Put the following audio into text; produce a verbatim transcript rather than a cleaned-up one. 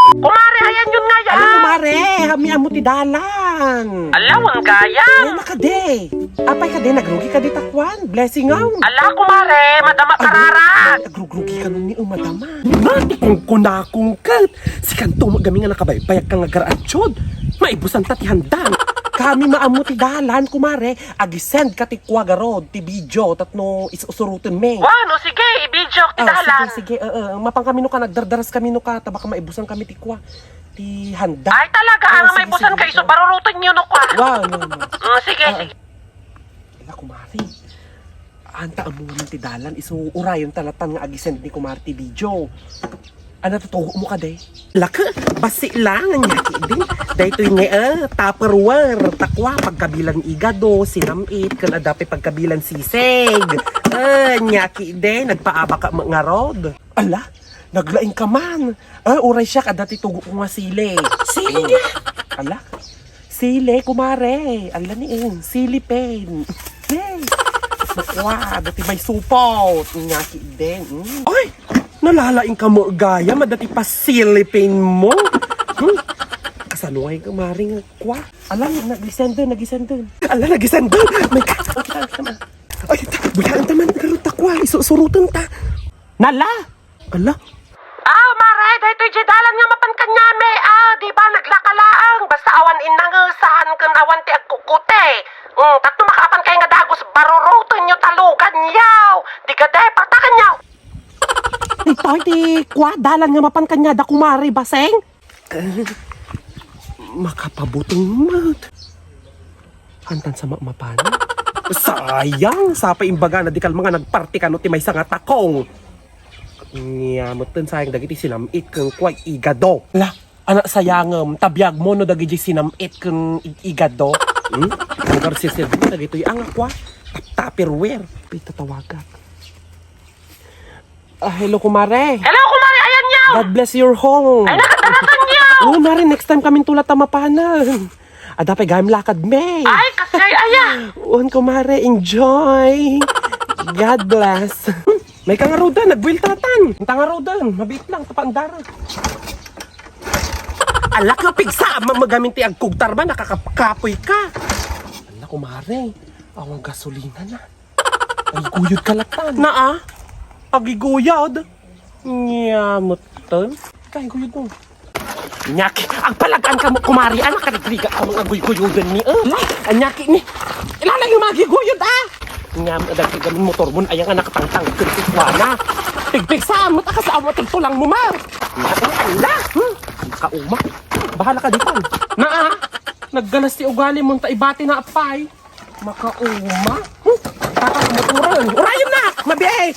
Kumare, ayanyon ngay, Ala, ah. Kumare, ammom ti dalan. Ala, wen gayam. Ay, kadi. Apay kadi, nagrugi kadi ta kuan? Blessing, aw. Ala, kumare, madama. Ay, kararat. Agrugrugi kano ni, o, madama. Nati kung kunakong ket. Sikanto, magami nga nakabaybayag ka nga garaatsyon. Maibusanta ti handa. Kami maammo ti dalan, kumare. Agisend ka ti kua garud, ti video, tapno is-, usurotenmi. Wen, o, sige, i-video ti dalan. Ah, sige, sige. Ee, mapan kami no ka, nagdardaras kami no ka, ta baka maibusan kami ti kua. Ti handa. Ay, talaga, ah, nga sige, maibusan ka, isu, barurotenyo no ka. Wen, wen, wen. Mm, sige, sige. Ala, kumare. Anta, ammom ti dalan, isu urayonta latta nga agisend ni kumare ti video. Ania, tutugomo kadi? Laka, basi lang, ania ketdin. Daytoy nga, ah, Tupperware. Ta kua, pagkabilan igado, sinam-it, ken adda pay pagkabilan sisig. Ah, ania ketdin, nagpaabaka met ngarud. Ala, naglaing ka man. Ah, uray siak, adda ti tugo ko nga sili. Sili nga? Ala, sili, kumare. Ala ni en, sili pen. Yay! Sukwa, adda ti may supot. Ania ketdin. Mm. Ay! Nalalaing ka met gayam, adda ti pasilipin mo. Hmm? Kasano nga kumare nga kua? Ala, nagisenden, nagisenden. Ala, nagisenden. May ka-, ay, ta-, bulaenta man, garud ta kua, isu-, surotenta. Nala! Ala? Ah, mare, daytoy diay dalan nga mapan kaniami. Ah, di ba, naglaka laeng. Basta awan innangesan, ken awan ti agkukute. Mm, tapno makaapan kayo nga dagus, barurotenyo ta luganyo. Di gade, partakenyo. Daytoy ti kua, dalan nga mapan kaniada, kumare, baseng? Makapabuteng met. Antan sa ma-, mapana? Sayang! Sapay imbagana, di kalma nga nagparti kano ti maysa nga takong. Ania metten, sayang dagiti sinam-it ken kua, igado. La, anak, sayangem, ta biagmo no dagiti sinam-it ken ig-, igado. Hmm? Ang garsirsir dagitoy, ang kua, tap-, Tupperware. Pita tawagak. Ah, hello, kumare. Hello, kumare, ayanyo. God bless your home. Ay, nakadaratanyo. Oh, mare, next time kami tulad ta mapanan. Adda pay gayam lakadmi. Ay, kasay, aya. Wen, kumare, enjoy. God bless. May kangaruden, nagbueltatan. Ang tangaruden, mabiit lang, tapaandara. Ala ka, pigsa, ma-, magamin ti agkugtar ba, nakakap-, kapoy ka. Ala, kumare, awan gasolina na. Agiguyod ka latta. Naa? Agiguyod? Ania metten? Ika, iguyod mo. Ania ket, agpalagan ka mo, kumare, anak, karigriga ka mo nga guyguyoden ni, eh. Ania ket ni, ilalay yung magiguyod, ah! Ania, adagdagan mo motor mo, aya nga nakatangtang, ken ti kuana. Pigpigsa mo, ta kasama, tigtulang mo, ma. Ania, ala, hmm? Kauma. Bahala ka ditan. Naa, naggalas ti ugali mo, ta ibati na apay. Makauma. Hmm? Tata, motoren. Urayon na! Mabiit!